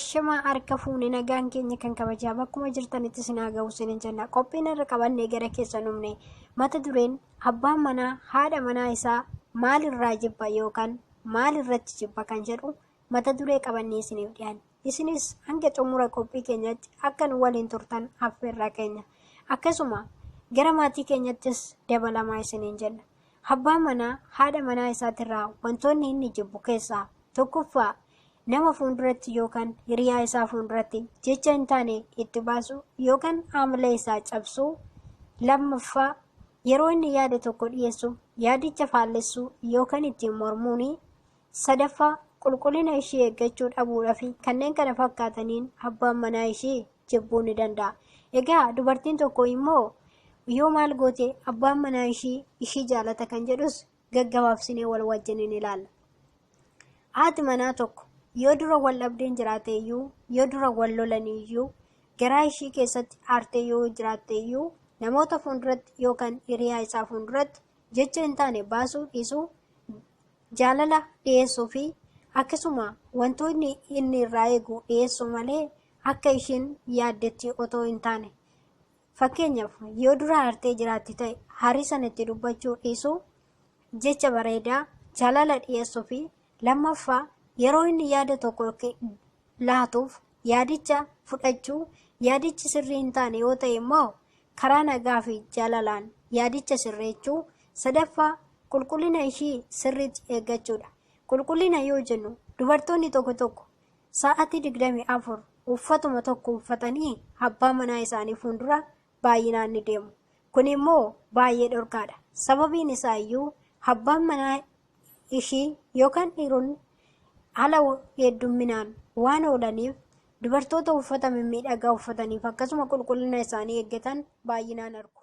Ashamaa harka fuune nagaan keenya kan kabajaa bakkuma jirtanitti isin haa ga'u isiniin jenna. Qophiin irra qabannee gara keessan dhufne mata dureen abbaan manaa haadha manaa isaa maalirraa jibba yookaan maalirratti jibba kan jedhu mata duree qabannee isiniif dhiyaanne. Isinis hanga xumura qophii keenyatti akka nu waliin turtan affeerraa keenya. Akkasuma gara maatii keenyattis dabalamaa isiniin jenna. Abbaan manaa haadha manaa isaatirraa wantoonni inni jibbu keessaa tokkoffaa nama fuulduratti yookaan hiriyaa isaa fuulduratti jecha hin taane itti baasu yookaan haamilee isaa cabsuu. Lammaffaa yeroo inni yaada tokko dhiyeessu yaadicha faallessuu yookaan ittiin mormuuni. Sadaffaa qulqullina ishee eeggachuu dhabuudhaa fi kanneen kana fakkaataniin abbaan manaa ishee jibbuu ni danda'a. Egaa dubartiin tokko immoo yoo maal goote abbaan manaa ishee ishii jaalata kan jedhus gaggabaabsinee wal wajjin ilaalla. Haati manaa tokko yoo dura wal dhabdeen jiraate iyyuu yoo dura wal lolan iyyuu garaa ishii keessatti aartee yoo jiraatte iyyuu namoota fuulduratti yookaan hiriyaa isaa fuulduratti jecha hin taane baasuu dhiisuu jaalala dhiyeessuu fi akkasuma wantoonni inni irraa eegu dhiyeessuu malee akka ishiin yaaddetti otoo hin taane. Fakkeenyaaf yoo dura aartee jiraatti ta'e haarii sana itti dubbachuu dhiisuu jecha bareedaa jaalala dhiyeessuu fi lammaffaa yeroo inni yaada tokko laatuuf yaadicha fudhachuu yaadichi sirrii hin taane yoo ta'e immoo karaa nagaa fi jaalalaan yaadicha sirreechuu. Sadaffaa qulqullina ishii sirriitti eeggachuudha. Qulqullina yoo jennu dubartoonni tokko tokko sa'aatii 24 uffatuma tokko uffatanii abbaa manaa isaanii fuuldura baay'inaan ni deemu. Kun immoo baay'ee dhorkaadha. Sababiin isaa iyyuu abbaan manaa ishii yookaan dhiironni ala heddumminaan waan oolaniif dubartoota uffata mimmiidhagaa uffataniif akkasuma qulqullina isaanii eeggatan baay'inaan argu.